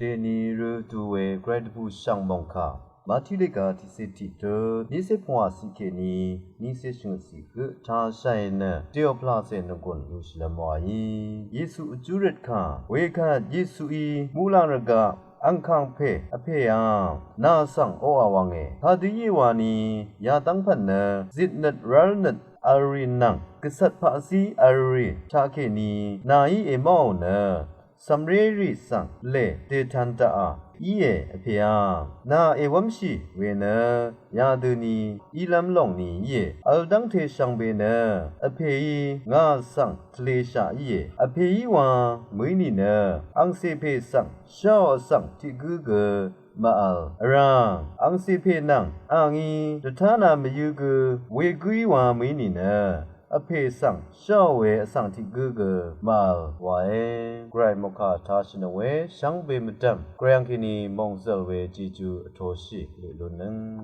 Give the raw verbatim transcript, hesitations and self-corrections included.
Dèní rø du we gvray dvbù shv̀ng mòngkà Màtiq lèga tiqcé tiq tø nícé pvngwà ciq kèní nícé shvngøt ciq høq tashàì nø dèò pvlacè nvgùn lushìlv́m wàí Yesu vjú røt kà wekvt Yesuí muqlàng rvgaq angkàng pè vpèá nà svng oqà wvnge kadø íe wani yadv́ng pv̀n nø zitnøt rv́lnøt vlrì nvng gvcvt paqzí vlrì taqkèní nàí èmáò nø cv̀mrérì svng lè dètan daqà íe vpèá nà èwv́mshì we nø yadøni ílv́m lòng ni íe vl dv́ngte shvngbe nø vpèí ngà svng tvleshaq íe vpèí wa mø̀í nìnø angcè pè svng sháò vsvng tiq gǿ gø màvl vrá angcè pè nvng angí dvtánā mvyǿ gø wegǿí wa mø̀í nìnø vpè svng sháò we vsvng tiq gǿ gø màvl wae. Gvray mòngkà tashìnøng we shvngbe mvdv̀m gvray angkèní mòngzø̀l we jeju vtoshì lèlúnnøng